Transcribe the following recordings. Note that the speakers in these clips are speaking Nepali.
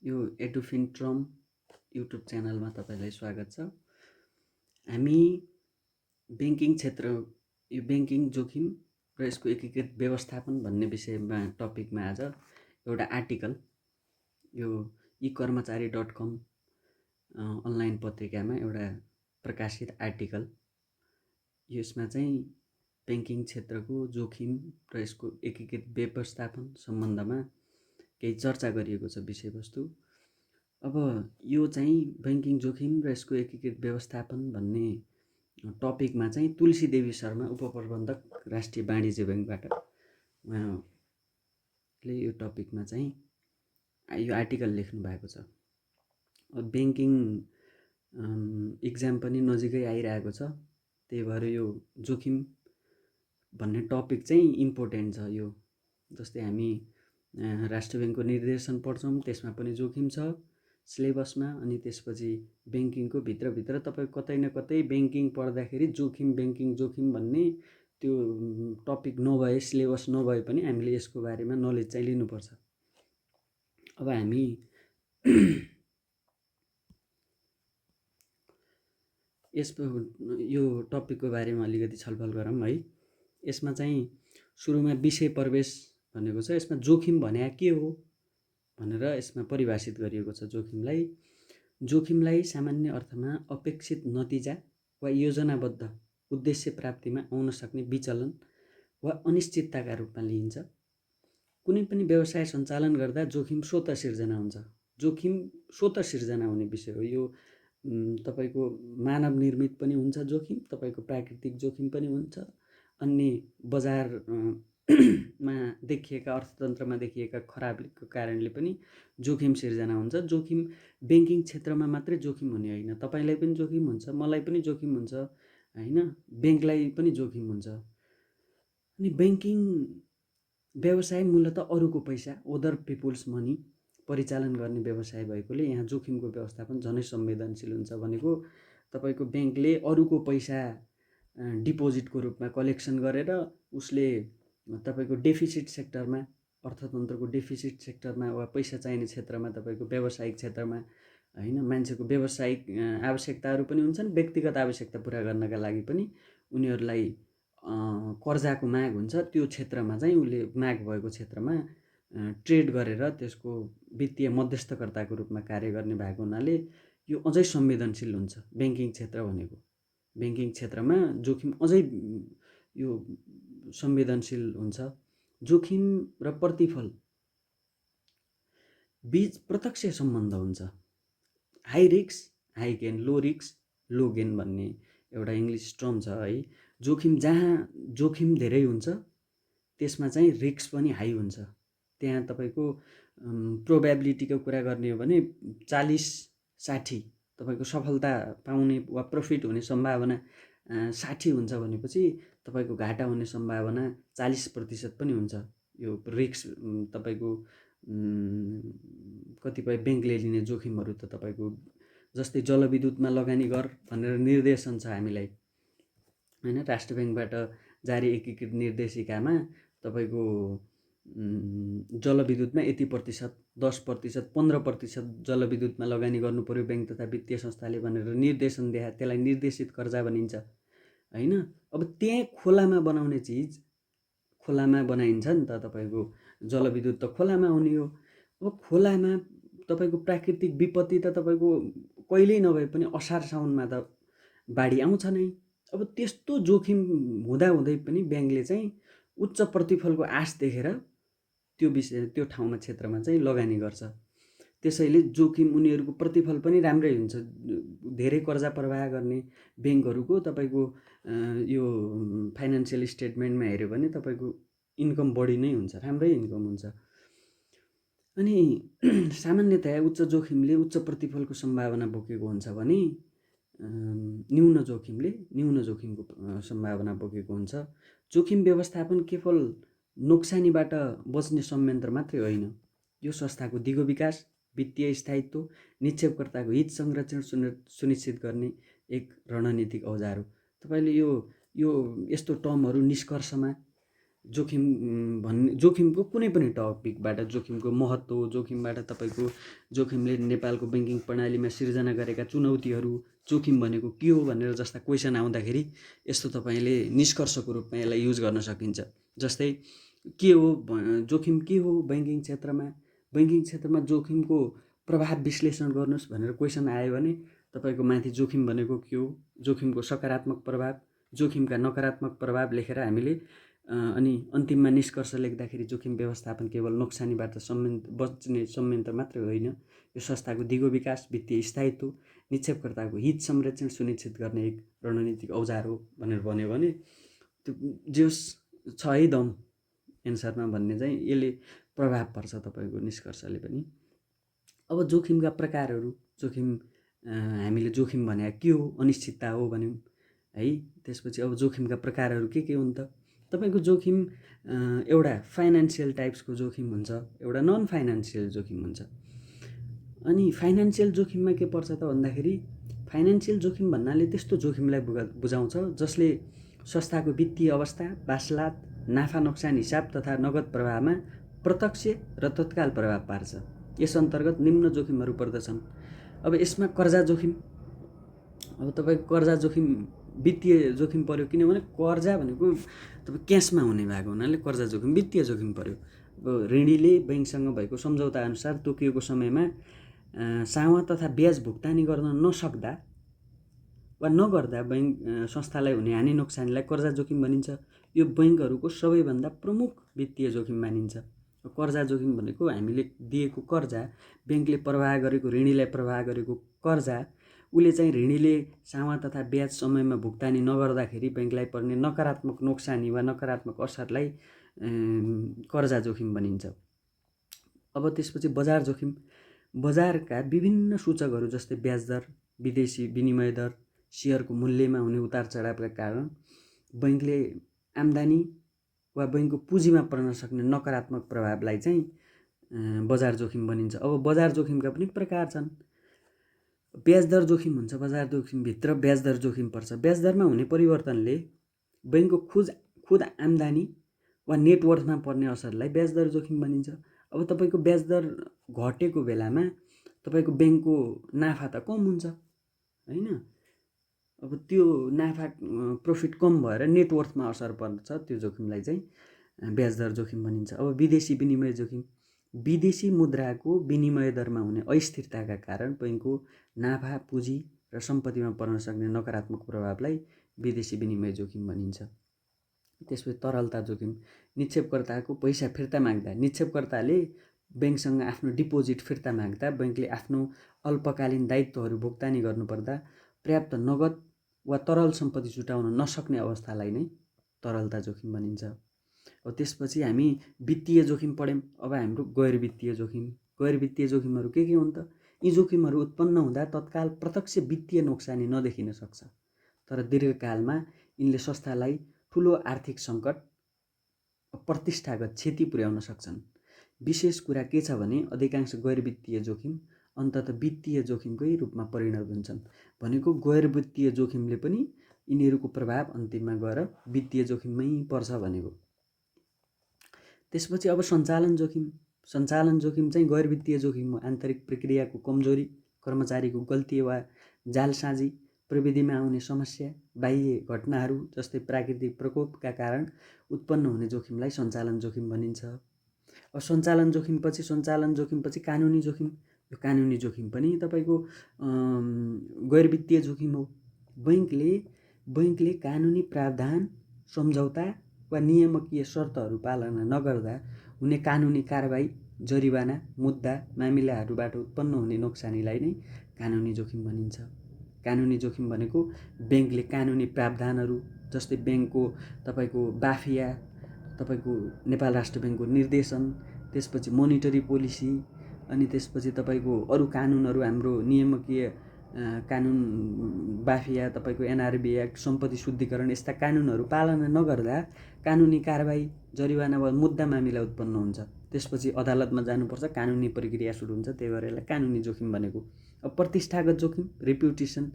यो एडुफिन्ट्रम युट्युब च्यानलमा तपाईँलाई स्वागत छ। हामी ब्याङ्किङ क्षेत्र, यो ब्याङ्किङ जोखिम र यसको एकीकृत व्यवस्थापन भन्ने विषयमा टपिकमा आज एउटा आर्टिकल, यो इकर्मचारी.com अनलाइन पत्रिकामा एउटा प्रकाशित आर्टिकल, यसमा चाहिँ ब्याङ्किङ क्षेत्रको जोखिम र यसको एकीकृत व्यवस्थापन सम्बन्धमा केही चर्चा गरिएको छ विषयवस्तु। अब यो चाहिँ ब्याङ्किङ जोखिम र यसको एकीकृत व्यवस्थापन भन्ने टपिकमा चाहिँ तुलसी देवी शर्मा, उपप्रबन्धक, राष्ट्रिय वाणिज्य ब्याङ्कबाट, उहाँले यो टपिकमा चाहिँ यो आर्टिकल लेख्नु भएको छ। ब्याङ्किङ इक्जाम पनि नजिकै आइरहेको छ, त्यही भएर यो जोखिम भन्ने टपिक चाहिँ इम्पोर्टेन्ट छ। यो जस्तै हामी राष्ट्र ब्याङ्कको निर्देशन पढ्छौँ, त्यसमा पनि जोखिम छ सिलेबसमा। अनि त्यसपछि ब्याङ्किङको भित्रभित्र तपाईँ कतै न कतै ब्याङ्किङ पढ्दाखेरि जोखिम, ब्याङ्किङ जोखिम भन्ने त्यो टपिक नभए, सिलेबस नभए पनि हामीले यसको बारेमा नलेज चाहिँ लिनुपर्छ। अब हामी यो टपिकको बारेमा अलिकति छलफल गरौँ है। यसमा चाहिँ सुरुमा विषय प्रवेश भनेको छ। यसमा जोखिम भने के हो भनेर यसमा परिभाषित गरिएको छ। जोखिमलाई सामान्य अर्थमा अपेक्षित नतिजा वा योजनाबद्ध उद्देश्य प्राप्तिमा आउन सक्ने विचलन वा अनिश्चितताका रूपमा लिइन्छ। कुनै पनि व्यवसाय सञ्चालन गर्दा जोखिम स्वतः सिर्जना हुन्छ। जोखिम स्वतः सिर्जना हुने विषय हो। यो तपाईको मानव निर्मित पनि हुन्छ जोखिम, तपाईको प्राकृतिक जोखिम पनि हुन्छ, अन्य बजारमा देखिएका, अर्थतन्त्रमा देखिएका खराबीको कारणले पनि जोखिम सिर्जना हुन्छ। जोखिम ब्याङ्किङ क्षेत्रमा मात्रै जोखिम हुने होइन, तपाईलाई पनि जोखिम हुन्छ, मलाई पनि जोखिम हुन्छ हैन, ब्याङ्कलाई पनि जोखिम हुन्छ। अनि ब्याङ्किङ व्यवसाय मूलतः अरूको पैसा, अदर पिपुल्स मनी परिचालन गर्ने व्यवसाय भएकोले यहाँ जोखिमको व्यवस्थापन झनै संवेदनशील हुन्छ। भनेको तपाईको ब्याङ्कले अरूको पैसा डिपोजिटको रूपमा कलेक्सन गरेर उसले तपाईको डेफिसिट सेक्टरमा, अर्थतन्त्रको डेफिसिट सेक्टरमा वा पैसा चाहिने क्षेत्रमा, तपाईको व्यावसायिक क्षेत्रमा हैन, मान्छेको व्यावसायिक आवश्यकताहरू पनि हुन्छन्, व्यक्तिगत आवश्यकता पुरा गर्नका लागि पनि उनीहरूलाई कर्जाको माग हुन्छ। त्यो क्षेत्रमा चाहिँ उसले माग भएको क्षेत्रमा ट्रेड गरेर त्यसको वित्तीय मध्यस्थकर्ताको रूपमा कार्य गर्ने भएको हुनाले यो अझै संवेदनशील हुन्छ ब्याङ्किङ क्षेत्र भनेको। ब्याङ्किङ क्षेत्रमा जोखिम अझै यो संवेदनशील हुन्छ। जोखिम र प्रतिफल बीच प्रत्यक्ष सम्बन्ध हुन्छ। High risk high gain, low risk low gain भन्ने एउटा इङ्ग्लिस टर्म छ है। जहाँ जोखिम धेरै हुन्छ त्यसमा चाहिँ रिस्क पनि हाई हुन्छ। त्यहाँ तपाईको प्रोबेबिलिटीको कुरा गर्ने हो भने 40-60 तपाईको सफलता पाउने वा प्रफिट हुने सम्भावना 60 हुन्छ भनेपछि तपाईको घाटा हुने सम्भावना 40% पनि हुन्छ। यो रिस्क तपाईको कतिपय ब्याङ्कले लिने जोखिमहरू त तपाईको जस्तै जलविद्युतमा लगानी गर भनेर निर्देशन छ हामीलाई हैन, राष्ट्र ब्याङ्कबाट जारी एकीकृत निर्देशिकामा तपाईको जलविद्युतमा यति प्रतिशत, 10%, 15% जलविद्युतमा लगानी गर्नु पर्यो ब्याङ्क तथा वित्तीय संस्थाले भनेर निर्देशन दिए, त्यसलाई निर्देशित कर्जा भनिन्छ हैन। अब त्यहाँ खोलामा बनाउने चिज खोलामा बनाइन्छ नि त, तपाईको जलविद्युत त खोलामा हुने हो। अब खोलामा तपाईको प्राकृतिक विपत्ति त तपाईको कहिल्यै नभए पनि असार साउनमा त बाढी आउँछ नै। अब त्यस्तो जोखिम हुँदाहुँदै पनि ब्याङ्कले चाहिँ उच्च प्रतिफलको आश देखेर त्यो ठाउँमा, क्षेत्रमा चाहिँ लगानी गर्छ। त्यसैले जोखिम, उनीहरूको प्रतिफल पनि राम्रै हुन्छ। धेरै कर्जा प्रवाह गर्ने ब्याङ्कहरूको तपाईको यो फाइनान्सियल स्टेटमेन्टमा हेऱ्यो भने तपाईको इन्कम बढी नै हुन्छ, राम्रै इन्कम हुन्छ। अनि सामान्यतया उच्च जोखिमले उच्च प्रतिफलको सम्भावना बोकेको हुन्छ भने न्यून जोखिमले न्यून जोखिमको सम्भावना बोकेको हुन्छ। जोखिम व्यवस्थापन केवल नोक्सानीबाट बच्ने संयन्त्र मात्रै होइन, यो संस्थाको दिगो विकास, वित्तीय स्थायित्व, निक्षेपकर्ताको हित संरक्षण सुनिश्चित गर्ने एक रणनीतिक औजार हो। तपाईले यो यस्तो टर्महरू निष्कर्षमा जोखिम भन्ने जोखिमको कुनै पनि टपिकबाट जोखिमको महत्त्व, जोखिमबाट तपाईँको जोखिमले नेपालको ब्याङ्किङ प्रणालीमा सिर्जना गरेका चुनौतीहरू, जोखिम भनेको के हो भनेर जस्ता क्वेसन आउँदाखेरि यस्तो तपाईँले निष्कर्षको रूपमा यसलाई युज गर्न सकिन्छ। जस्तै के हो जोखिम के हो ब्याङ्किङ क्षेत्रमा, ब्याङ्किङ क्षेत्रमा जोखिमको प्रभाव विश्लेषण गर्नुहोस् भनेर क्वेसन आयो भने तपाईँको माथि जोखिम भनेको के हो, जोखिमको सकारात्मक प्रभाव, जोखिमका नकारात्मक प्रभाव लेखेर हामीले अनि अन्तिममा निष्कर्ष लेख्दाखेरि जोखिम व्यवस्थापन केवल नोक्सानीबाट बच्ने संयन्त्र मात्रै होइन, यो संस्थाको दिगो विकास, वित्तीय स्थायित्व, निक्षेपकर्ताको हित संरक्षण सुनिश्चित गर्ने एक रणनीतिक औजार हो भनेर भन्यो भने त्यो जोस छ है दम एन्सरमा भन्ने चाहिँ यसले प्रभाव पर्छ तपाईँको निष्कर्षले पनि। अब जोखिमका प्रकारहरू, जोखिम हामीले जोखिम भने के हो, अनिश्चितता हो भन्यौँ है। त्यसपछि अब जोखिमका प्रकारहरू के हुन् त? तपाईँको जोखिम एउटा फाइनेन्सियल टाइप्सको जोखिम हुन्छ, एउटा नन फाइनेन्सियल जोखिम हुन्छ। अनि फाइनेन्सियल जोखिममा के पर्छ त भन्दाखेरि फाइनेन्सियल जोखिम भन्नाले त्यस्तो जोखिमलाई बुझाउँछ जसले संस्थाको वित्तीय अवस्था, बासलात, नाफा नोक्सान हिसाब तथा नगद प्रवाहमा प्रत्यक्ष र तत्काल प्रभाव पार्छ। यस अन्तर्गत निम्न जोखिमहरू पर्दछन्। अब यसमा कर्जा जोखिम, अब तपाईँको कर्जा जोखिम वित्तीय जोखिम पर्यो, किनभने कर्जा भनेको तपाईँ क्यासमा हुने भएको हुनाले कर्जा जोखिम वित्तीय जोखिम पर्यो। अब ऋणीले बैङ्कसँग भएको सम्झौता अनुसार तोकिएको समयमा सामा तथा ब्याज भुक्तानी गर्न नसक्दा वा नगर्दा बैङ्क संस्थालाई हुने हानि नोक्सानीलाई कर्जा जोखिम भनिन्छ। यो बैङ्कहरूको सबैभन्दा प्रमुख वित्तीय जोखिम मानिन्छ। कर्जा जोखिम भनेको हामीले दिएको कर्जा, ब्याङ्कले प्रवाह गरेको, ऋणीलाई प्रवाह गरेको कर्जा, उसले चाहिँ ऋणीले सामा तथा ब्याज समयमा भुक्तानी नगर्दाखेरि ब्याङ्कलाई पर्ने नकारात्मक नोक्सानी वा नकारात्मक असरलाई कर्जा जोखिम भनिन्छ। अब त्यसपछि बजार जोखिम, बजारका विभिन्न सूचकहरू जस्तै ब्याज दर, विदेशी विनिमय दर, सेयरको मूल्यमा हुने उतार चढावका कारण बैङ्कले आम्दानी वा बैङ्कको पुँजीमा पर्न सक्ने नकारात्मक प्रभावलाई चाहिँ बजार जोखिम भनिन्छ। अब बजार जोखिमका पनि प्रकार छन्। ब्याज दर जोखिम हुन्छ, बजार जोखिमभित्र ब्याज दर जोखिम पर्छ। ब्याज दरमा हुने परिवर्तनले बैङ्कको खुद आम्दानी वा नेटवर्थमा पर्ने असरलाई ब्याज दर जोखिम भनिन्छ। अब तपाईँको ब्याज दर घटेको बेलामा तपाईँको ब्याङ्कको नाफा त कम हुन्छ होइन, अब त्यो नाफा प्रफिट कम भएर नेटवर्थमा असर पर्छ, त्यो जोखिमलाई चाहिँ ब्याज दर जोखिम भनिन्छ। अब विदेशी विनिमय जोखिम, विदेशी मुद्राको विनिमय दरमा हुने अस्थिरताका कारण बैङ्कको नाफा, पुँजी र सम्पत्तिमा पर्न सक्ने नकारात्मक प्रभावलाई विदेशी विनिमय जोखिम भनिन्छ। त्यसपछि तरलता जोखिम, निक्षेपकर्ताको पैसा फिर्ता माग्दा, निक्षेपकर्ताले ब्याङ्कसँग आफ्नो डिपोजिट फिर्ता माग्दा बैङ्कले आफ्नो अल्पकालीन दायित्वहरू भुक्तानी गर्नुपर्दा पर्याप्त नगद वा तरल सम्पत्ति जुटाउन नसक्ने अवस्थालाई नै तरलता जोखिम भनिन्छ। अब त्यसपछि हामी वित्तीय जोखिम पढ्यौँ। अब हाम्रो गैर वित्तीय जोखिम, गैर वित्तीय जोखिमहरू के हुन् त? यी जोखिमहरू उत्पन्न हुँदा तत्काल प्रत्यक्ष वित्तीय नोक्सानी नदेखिन सक्छ, तर दीर्घकालमा यिनले संस्थालाई ठुलो आर्थिक सङ्कट, प्रतिष्ठागत क्षति पुर्याउन सक्छन्। विशेष कुरा के छ भने अधिकांश गैर वित्तीय जोखिम अन्ततः वित्तीय जोखिमकै रूपमा परिणत हुन्छन्। भनेको गैर वित्तीय जोखिमले पनि यिनीहरूको प्रभाव अन्तिममा गएर वित्तीय जोखिममै पर्छ भनेको। त्यसपछि अब सञ्चालन जोखिम, सञ्चालन जोखिम चाहिँ गैर वित्तीय जोखिम हो। आन्तरिक प्रक्रियाको कमजोरी, कर्मचारीको गल्ती वा जालसाजी, प्रविधिमा आउने समस्या, बाह्य घटनाहरू जस्तै प्राकृतिक प्रकोपका कारण उत्पन्न हुने जोखिमलाई सञ्चालन जोखिम भनिन्छ। अब सञ्चालन जोखिमपछि कानुनी जोखिम, यो कानुनी जोखिम पनि तपाईँको गैर वित्तीय जोखिम हो। बैङ्कले कानुनी प्रावधान, सम्झौता वा नियामकीय शर्तहरू पालना नगर्दा हुने कानुनी कारबाही, जरिवाना, मुद्दा, मामिलाहरूबाट उत्पन्न हुने नोक्सानीलाई नै कानुनी जोखिम भनिन्छ। कानुनी जोखिम भनेको ब्याङ्कले कानुनी प्रावधानहरू जस्तै ब्याङ्कको तपाईँको बाफिया, तपाईँको नेपाल राष्ट्र ब्याङ्कको निर्देशन, त्यसपछि मोनिटरी पोलिसी, अनि त्यसपछि तपाईँको अरू कानुनहरू, हाम्रो नियामकीय कानुन, बाफिया, तपाईँको एनआरबी एक्ट, सम्पत्ति शुद्धिकरण, यस्ता कानुनहरू पालना नगर्दा कानुनी कारबाही, जरिवाना वा मुद्दा मामिला उत्पन्न हुन्छ। त्यसपछि अदालतमा जानुपर्छ, कानुनी प्रक्रिया सुरु हुन्छ, त्यही भएर यसलाई कानुनी जोखिम भनेको। अब प्रतिष्ठागत जोखिम, रेप्युटेसन,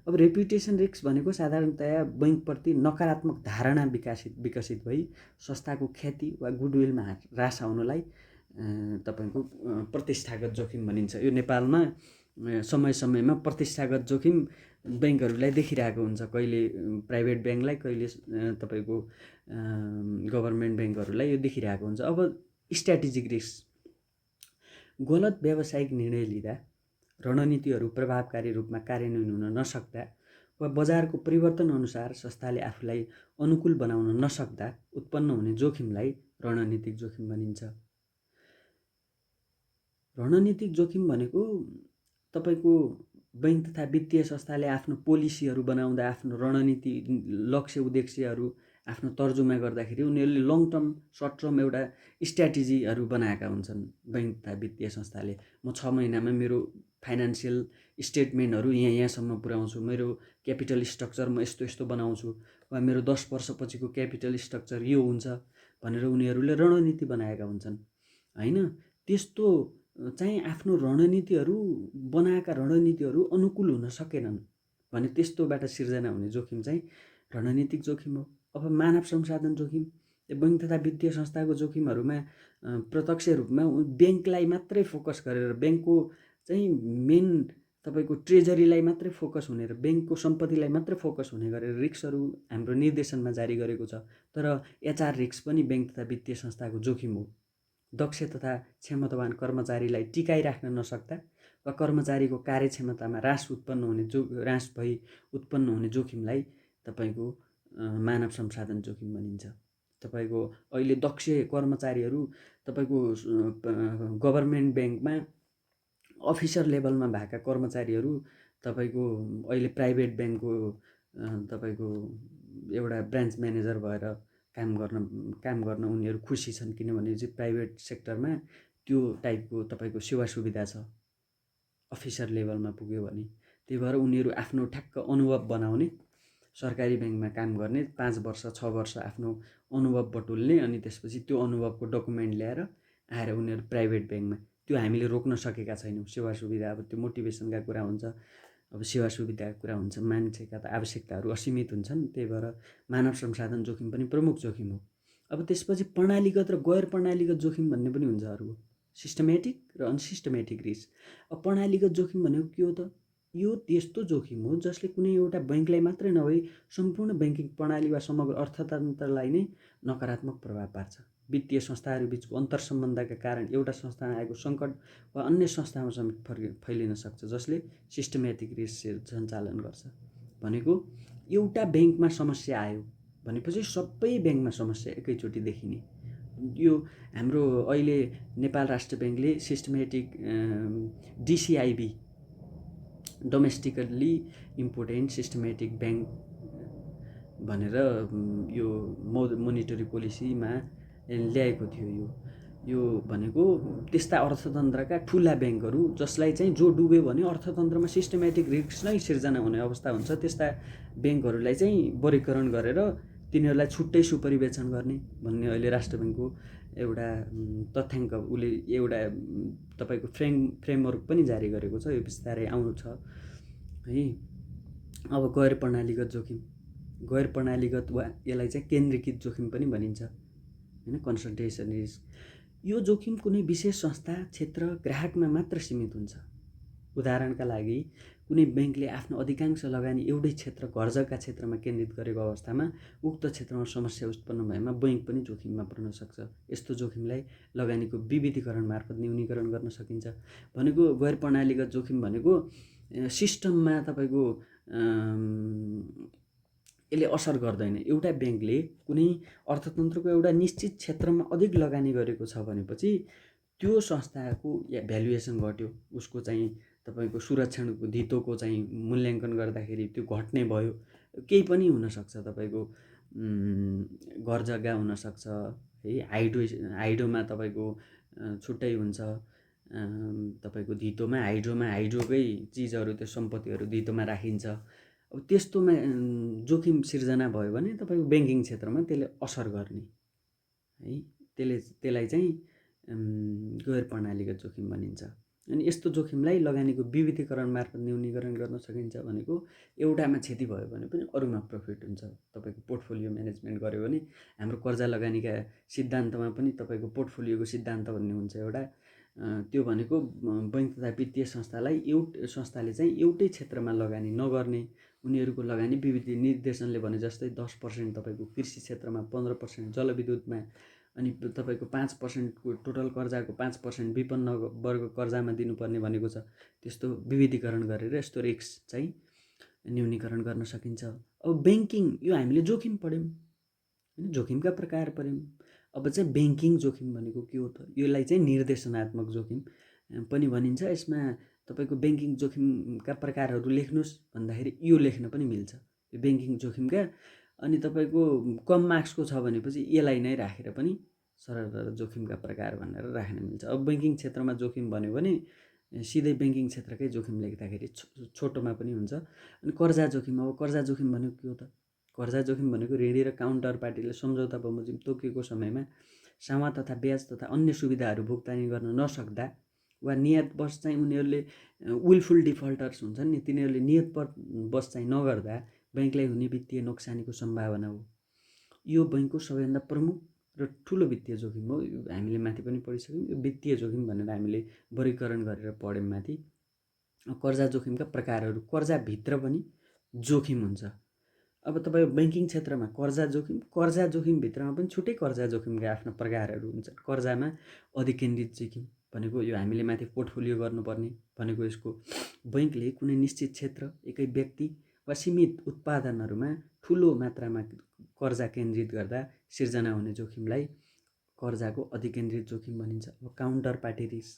अब रेप्युटेसन रिस्क भनेको साधारणतया बैङ्कप्रति नकारात्मक धारणा विकसित भई संस्थाको ख्याति वा गुडविलमा ह्रास आउनलाई तपाईँको प्रतिष्ठागत जोखिम भनिन्छ। यो नेपालमा समय समयमा प्रतिष्ठागत जोखिम ब्याङ्कहरूलाई देखिरहेको हुन्छ, कहिले प्राइभेट ब्याङ्कलाई, कहिले तपाईँको गभर्मेन्ट ब्याङ्कहरूलाई यो देखिरहेको हुन्छ। अब स्ट्राटेजिक रिस्क, गलत व्यावसायिक निर्णय लिँदा, रणनीतिहरू प्रभावकारी रूपमा कार्यान्वयन हुन नसक्दा वा बजारको परिवर्तन अनुसार संस्थाले आफूलाई अनुकूल बनाउन नसक्दा उत्पन्न हुने जोखिमलाई रणनीतिक जोखिम भनिन्छ। रणनीतिक जोखिम भनेको तपाईँको बैङ्क तथा वित्तीय संस्थाले आफ्नो पोलिसीहरू बनाउँदा, आफ्नो रणनीति, लक्ष्य उद्देश्यहरू आफ्नो तर्जुमा गर्दाखेरि उनीहरूले लङ टर्म, सर्ट टर्म एउटा स्ट्राटेजीहरू बनाएका हुन्छन्। बैङ्क तथा वित्तीय संस्थाले म 6 महिनामा मेरो फाइनान्सियल स्टेटमेन्टहरू यहाँसम्म पुर्याउँछु, मेरो क्यापिटल स्ट्रक्चर म यस्तो यस्तो बनाउँछु, वा मेरो 10 वर्षपछिको क्यापिटल स्ट्रक्चर यो हुन्छ भनेर उनीहरूले रणनीति बनाएका हुन्छन् हैन। त्यस्तो चाहिँ आफ्नो रणनीतिहरू बनाएका रणनीतिहरू अनुकूल हुन सकेनन् भने त्यस्तोबाट सिर्जना हुने जोखिम चाहिँ रणनीतिक जोखिम हो। अब मानव संसाधन जोखिम, बैङ्क तथा वित्तीय संस्थाको जोखिमहरूमा प्रत्यक्ष रूपमा ब्याङ्कलाई मात्रै फोकस गरेर, ब्याङ्कको चाहिँ मेन तपाईँको ट्रेजरीलाई मात्रै फोकस हुने र ब्याङ्कको सम्पत्तिलाई मात्रै फोकस हुने गरेर रिस्कहरू हाम्रो निर्देशनमा जारी गरेको छ। तर एचआर रिस्क पनि ब्याङ्क तथा वित्तीय संस्थाको जोखिम हो। दक्ष तथा क्षमतावान कर्मचारीलाई टिकाइराख्न नसक्दा वा कर्मचारीको कार्यक्षमतामा ह्रास भई उत्पन्न हुने जोखिमलाई तपाईँको मानव संसाधन जोखिम भनिन्छ। तपाईँको अहिले दक्ष कर्मचारीहरू तपाईँको गभर्मेन्ट ब्याङ्कमा अफिसर लेभलमा भएका कर्मचारीहरू तपाईँको अहिले प्राइभेट ब्याङ्कको तपाईँको एउटा ब्रान्च म्यानेजर भएर काम गर्न उनीहरू खुसी छन्, किनभने चाहिँ प्राइभेट सेक्टरमा त्यो टाइपको तपाईँको सेवा सुविधा छ अफिसर लेभलमा पुग्यो भने। त्यही भएर उनीहरू आफ्नो ठ्याक्क अनुभव बनाउने, सरकारी ब्याङ्कमा काम गर्ने, 5 वर्ष 6 वर्ष आफ्नो अनुभव बटुल्ने, अनि त्यसपछि त्यो अनुभवको डकुमेन्ट ल्याएर आएर उनीहरू प्राइभेट ब्याङ्कमा, त्यो हामीले रोक्न सकेका छैनौँ। सेवा सुविधा, अब त्यो मोटिभेसनका कुरा हुन्छ, अब सेवा सुविधाको कुरा हुन्छ, मान्छेका त आवश्यकताहरू असीमित हुन्छन्। त्यही भएर मानव संसाधन जोखिम पनि प्रमुख जोखिम हो। अब त्यसपछि प्रणालीगत र गैर प्रणालीगत जोखिम भन्ने पनि हुन्छ अर्को, सिस्टमेटिक र अनसिस्टमेटिक रिस्क। अब प्रणालीगत जोखिम भनेको के हो त? यो त्यस्तो जोखिम हो जसले कुनै एउटा बैङ्कलाई मात्रै नभई सम्पूर्ण ब्याङ्किङ प्रणाली वा समग्र अर्थतन्त्रलाई नै नकारात्मक प्रभाव पार्छ। वित्तीय संस्थाहरू बिचको अन्तर्सम्बन्धका कारण एउटा संस्थामा आएको सङ्कट वा अन्य संस्थामा समेत फैलिन सक्छ, जसले सिस्टमेटिक रिस्क सञ्चालन गर्छ। भनेको एउटा ब्याङ्कमा समस्या आयो भनेपछि सबै ब्याङ्कमा समस्या एकैचोटि देखिने। यो हाम्रो अहिले नेपाल राष्ट्र ब्याङ्कले systematic DSIB, domestically important systematic bank भनेर यो मोनिटरी पोलिसीमा ल्याएको थियो। यो भनेको त्यस्ता अर्थतन्त्रका ठुला ब्याङ्कहरू जसलाई चाहिँ जो डुब्यो भने अर्थतन्त्रमा सिस्टमेटिक रिस्क नै सिर्जना हुने अवस्था हुन्छ, त्यस्ता ब्याङ्कहरूलाई चाहिँ वर्गीकरण गरेर तिनीहरूलाई छुट्टै सुपरिवेक्षण गर्ने भन्ने अहिले राष्ट्र ब्याङ्कको एउटा तथ्याङ्क, उसले एउटा तपाईँको फ्रेमवर्क पनि जारी गरेको छ। यो बिस्तारै आउनु छ है। अब गैर प्रणालीगत जोखिम, गैर प्रणालीगत वा यसलाई चाहिँ केन्द्रीकृत जोखिम पनि भनिन्छ हैन, कन्सन्ट्रेसन रिस्क। यो जोखिम कुनै विशेष संस्था, क्षेत्र, ग्राहकमा मात्र सीमित हुन्छ। उदाहरणका लागि कुनै ब्याङ्कले आफ्नो अधिकांश लगानी एउटै क्षेत्र, घरजग्गा क्षेत्रमा केन्द्रित गरेको अवस्थामा उक्त क्षेत्रमा समस्या उत्पन्न भएमा बैङ्क पनि जोखिममा पर्न सक्छ। यस्तो जोखिमलाई लगानीको विविधीकरण मार्फत न्यूनीकरण गर्न सकिन्छ। भनेको गैर प्रणालीगत जोखिम भनेको सिस्टममा तपाईँको यसले असर गर्दैन। एउटा ब्याङ्कले कुनै अर्थतन्त्रको एउटा निश्चित क्षेत्रमा अधिक लगानी गरेको छ भनेपछि त्यो संस्थाको भ्यालुएसन घट्यो, उसको चाहिँ तपाईँको सुरक्षणको धितोको चाहिँ मूल्याङ्कन गर्दाखेरि त्यो घट्ने भयो। केही पनि हुनसक्छ, तपाईँको घर जग्गा हुनसक्छ है, हाइड्रोमा तपाईँको छुट्टै हुन्छ, तपाईँको धितोमा हाइड्रोकै चिजहरू, त्यो सम्पत्तिहरू धितोमा राखिन्छ। अब त्यस्तोमा जोखिम सिर्जना भयो भने तपाईँको ब्याङ्किङ क्षेत्रमा त्यसले असर गर्ने है, त्यसलाई चाहिँ गैर प्रणालीगत जोखिम भनिन्छ। अनि यस्तो जोखिमलाई लगानीको विविधीकरण मार्फत न्यूनीकरण गर्न सकिन्छ भनेको एउटामा क्षति भयो भने पनि अरूमा प्रफिट हुन्छ। तपाईँको पोर्टफोलियो म्यानेजमेन्ट गर्यो भने हाम्रो कर्जा लगानीका सिद्धान्तमा पनि तपाईँको पोर्टफोलियोको सिद्धान्त भन्ने हुन्छ एउटा, त्यो भनेको बैङ्क तथा वित्तीय संस्थाले चाहिँ एउटै क्षेत्रमा लगानी नगर्ने, उनीहरूको लगानी विविध निर्देशनले भने जस्तै 10% तपाईँको कृषि क्षेत्रमा, 15% जलविद्युतमा, अनि तपाईँको 5%को टोटल कर्जाको 5% विपन्न वर्ग कर्जामा दिनुपर्ने भनेको छ। त्यस्तो विविधीकरण गरेर यस्तो रिस्क चाहिँ न्यूनीकरण गर्न सकिन्छ। अब ब्याङ्किङ, यो हामीले जोखिम पढ्यौँ होइन, जोखिमका प्रकार पढ्यौँ। अब चाहिँ ब्याङ्किङ जोखिम भनेको के हो त? यसलाई चाहिँ निर्देशनात्मक जोखिम पनि भनिन्छ। यसमा तपाईँको ब्याङ्किङ जोखिमका प्रकारहरू लेख्नुहोस् भन्दाखेरि यो लेख्न पनि मिल्छ, यो ब्याङ्किङ जोखिमका। अनि तपाईँको कम मार्क्सको छ भनेपछि यसलाई नै राखेर पनि सरल जोखिमका प्रकार भनेर राख्न मिल्छ। अब ब्याङ्किङ क्षेत्रमा जोखिम भन्यो भने सिधै ब्याङ्किङ क्षेत्रकै जोखिम लेख्दाखेरि छोटोमा पनि हुन्छ। अनि कर्जा जोखिम, अब कर्जा जोखिम भनेको के हो त? कर्जा जोखिम भनेको ऋणी र काउन्टर पार्टीले सम्झौता बमोजिम तोकिएको समयमा सामा तथा ब्याज तथा अन्य सुविधाहरू भुक्तानी गर्न नसक्दा वा नियतवश चाहिँ उनीहरूले विलफुल डिफल्टर्स हुन्छन् नि, तिनीहरूले नियतवश चाहिँ नगर्दा ब्याङ्कलाई हुने वित्तीय नोक्सानीको सम्भावना हो। यो बैङ्कको सबैभन्दा प्रमुख र ठुलो वित्तीय जोखिम हो। हामीले माथि पनि पढिसक्यौँ। यो वित्तीय जोखिम भनेर हामीले वर्गीकरण गरेर पढ्यौँ माथि। कर्जा जोखिमका प्रकारहरू, कर्जाभित्र पनि जोखिम हुन्छ। अब तपाईँको ब्याङ्किङ क्षेत्रमा कर्जा जोखिमभित्रमा पनि छुट्टै कर्जा जोखिमका आफ्ना प्रकारहरू हुन्छ। कर्जामा अधिकेन्द्रित जोखिम भनेको यो हामीले माथि पोर्टफोलियो गर्नुपर्ने भनेको, यसको बैङ्कले कुनै निश्चित क्षेत्र, एकै व्यक्ति वा सीमित उत्पादनहरूमा ठुलो मात्रामा कर्जा केन्द्रित गर्दा सिर्जना हुने जोखिमलाई कर्जाको अधिकेन्द्रित जोखिम भनिन्छ। अब काउन्टर पार्टी रिस्क,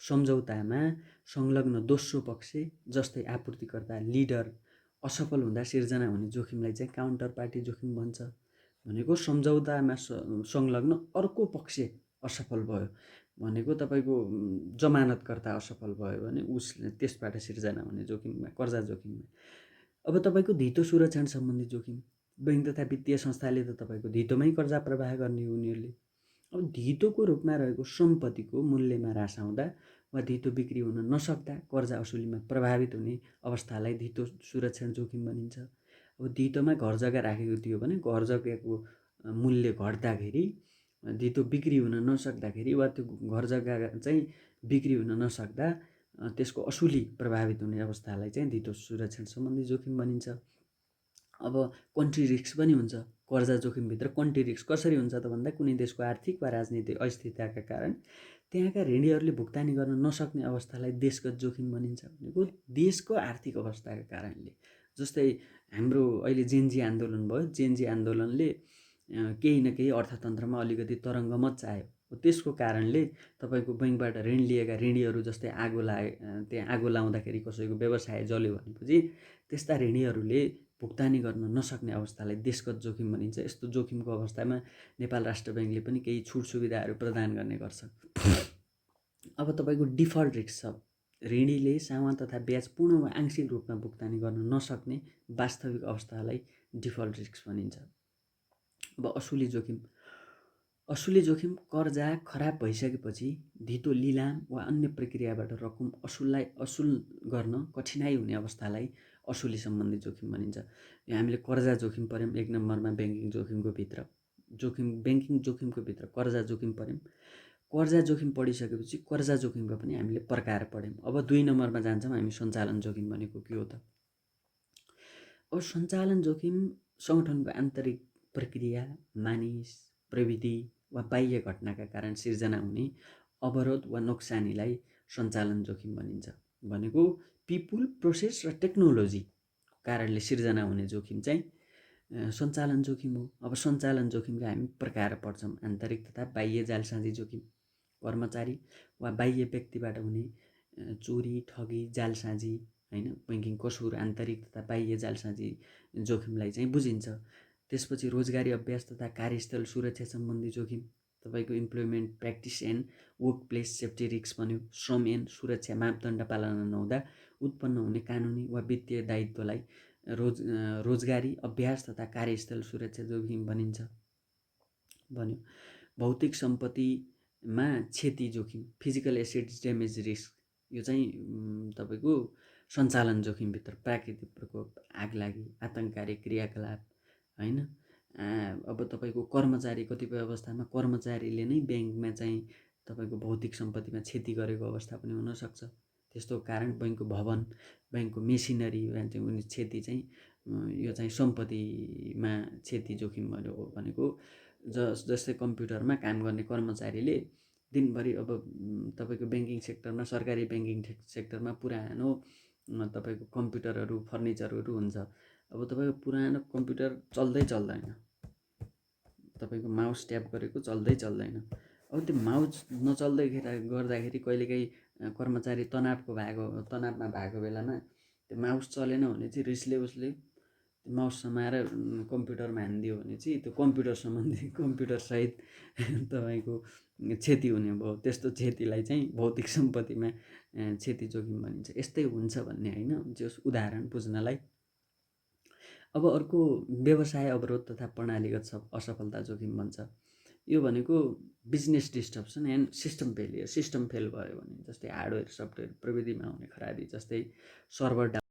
सम्झौतामा संलग्न दोस्रो पक्ष जस्तै आपूर्तिकर्ता, लिडर असफल हुँदा सिर्जना हुने जोखिमलाई चाहिँ काउन्टर पार्टी जोखिम भन्छ। भनेको सम्झौतामा संलग्न अर्को पक्ष असफल भयो भनेको, तपाईँको जमानतकर्ता असफल भयो भने उसले त्यसबाट सिर्जना हुने जोखिममा, कर्जा जोखिममा। अब तपाईँको धितो सुरक्षण सम्बन्धी जोखिम, बैङ्क तथा वित्तीय संस्थाले त तपाईँको धितोमै कर्जा प्रवाह गर्ने हो उनीहरूले। अब धितोको रूपमा रहेको सम्पत्तिको मूल्यमा ह्रास आउँदा वा धितो बिक्री हुन नसक्दा कर्जा असुलीमा प्रभावित हुने अवस्थालाई धितो सुरक्षण जोखिम भनिन्छ। अब धितोमा घर जग्गा राखेको थियो भने घर जग्गाको मूल्य घट्दाखेरि, धितो बिक्री हुन नसक्दाखेरि वा त्यो घर जग्गा चाहिँ बिक्री हुन नसक्दा त्यसको असुली प्रभावित हुने अवस्थालाई चाहिँ धितो सुरक्षण सम्बन्धी जोखिम भनिन्छ। अब कन्ट्री रिस्क पनि हुन्छ कर्जा जोखिमभित्र। कन्ट्री रिस्क कसरी हुन्छ त भन्दा, कुनै देशको आर्थिक वा राजनीतिक अस्थिरताका कारण त्यहाँका ऋणीहरूले भुक्तानी गर्न नसक्ने अवस्थालाई देशगत जोखिम भनिन्छ। भनेको देशको आर्थिक अवस्थाका कारणले, जस्तै हाम्रो अहिले जेनजी आन्दोलन भयो, जेनजी आन्दोलनले केही न केही अर्थतन्त्रमा अलिकति तरङ्ग मच्चायो। त्यसको कारणले तपाईँको बैङ्कबाट ऋण लिएका ऋणीहरू, जस्तै त्यहाँ आगो लाउँदाखेरि कसैको व्यवसाय जल्यो भनेपछि त्यस्ता ऋणीहरूले भुक्तानी गर्न नसक्ने अवस्थालाई देशगत जोखिम भनिन्छ। यस्तो जोखिमको अवस्थामा नेपाल राष्ट्र बैङ्कले पनि केही छुट सुविधाहरू प्रदान गर्ने गर्छ। अब तपाईँको डिफल्ट रिस्क छ, ऋणीले सामा तथा ब्याज पूर्ण वा आंशिक रूपमा भुक्तानी गर्न नसक्ने वास्तविक अवस्थालाई डिफल्ट रिस्क भनिन्छ। अब असुली जोखिम, असुली जोखिम कर्जा खराब भइसकेपछि धितो लिलाम वा अन्य प्रक्रियाबाट रकम असुल गर्न कठिनाइ हुने अवस्थालाई असुली सम्बन्धी जोखिम भनिन्छ। यो हामीले कर्जा जोखिम पढ्यौँ 1 नम्बरमा, ब्याङ्किङ जोखिमको भित्र ब्याङ्किङ जोखिमको भित्र कर्जा जोखिम पढ्यौँ। कर्जा जोखिम पढिसकेपछि कर्जा जोखिमका पनि हामीले प्रकार पढ्यौँ। अब 2 नम्बरमा जान्छौँ हामी, सञ्चालन जोखिम भनेको के हो त? अब सञ्चालन जोखिम सङ्गठनको आन्तरिक प्रक्रिया, मानिस, प्रविधि वा बाह्य घटनाका कारण सिर्जना हुने अवरोध वा नोक्सानीलाई सञ्चालन जोखिम भनिन्छ। भनेको पिपुल, प्रोसेस र टेक्नोलोजी कारणले सिर्जना हुने जोखिम चाहिँ सञ्चालन जोखिम हो। अब सञ्चालन जोखिमका हामी प्रकार पढ्छौँ, आन्तरिक तथा बाह्य जालसाजी जोखिम, कर्मचारी वा बाह्य व्यक्तिबाट हुने चोरी, ठगी, जालसाजी होइन, बैङ्किङ कसुर, आन्तरिक तथा बाह्य जालसाजी जोखिमलाई चाहिँ बुझिन्छ। त्यसपछि रोजगारी अभ्यास तथा कार्यस्थल सुरक्षा सम्बन्धी जोखिम, तपाईँको employment practice and work place safety risk भन्यो। श्रम एन्ड सुरक्षा मापदण्ड पालना नहुँदा उत्पन्न हुने कानुनी वा वित्तीय दायित्वलाई रोजगारी अभ्यास तथा कार्यस्थल सुरक्षा जोखिम भनिन्छ भन्यो। भौतिक सम्पत्तिमा क्षति जोखिम, फिजिकल एसेट्स ड्यामेज रिस्क, यो चाहिँ तपाईँको सञ्चालन जोखिमभित्र प्राकृतिक प्रकोप, आगलागी, आतङ्ककारी क्रियाकलाप होइन। अब तपाईँको कर्मचारी, कतिपय अवस्थामा कर्मचारीले नै ब्याङ्कमा चाहिँ तपाईँको भौतिक सम्पत्तिमा क्षति गरेको अवस्था पनि हुनसक्छ। त्यस्तो कारण बैङ्कको भवन, ब्याङ्कको मेसिनरी उनी क्षति चाहिँ यो चाहिँ सम्पत्तिमा क्षति जोखिम भनेको जस्तै कम्प्युटरमा काम गर्ने कर्मचारीले दिनभरि अब तपाईँको ब्याङ्किङ सेक्टरमा, सरकारी ब्याङ्किङ सेक्टरमा पुरानो तपाईँको कम्प्युटरहरू, फर्निचरहरू हुन्छ। अब तपाईँको पुरानो कम्प्युटर चल्दैन, तपाईँको माउस ट्याप गरेको चल्दैन। अब त्यो माउस गर्दाखेरि कहिलेकाहीँ कर्मचारी तनावमा भएको बेलामा त्यो माउस चलेन भने चाहिँ रिसले उसले त्यो माउस समाएर कम्प्युटरमा हानिदियो भने चाहिँ त्यो कम्प्युटरसहित तपाईँको क्षति हुने भयो। त्यस्तो क्षतिलाई चाहिँ भौतिक सम्पत्तिमा क्षति जोखिम भनिन्छ। यस्तै हुन्छ भन्ने होइन, जस उदाहरण बुझ्नलाई। अब अर्को व्यवसाय अवरोध तथा प्रणालीगत असफलता जोखिम भन्छ। यो भनेको business disruption and system failure. System fail भयो भने जस्तै हार्डवेयर, सफ्टवेयर प्रविधिमा हुने खराबी, जस्तै सर्भर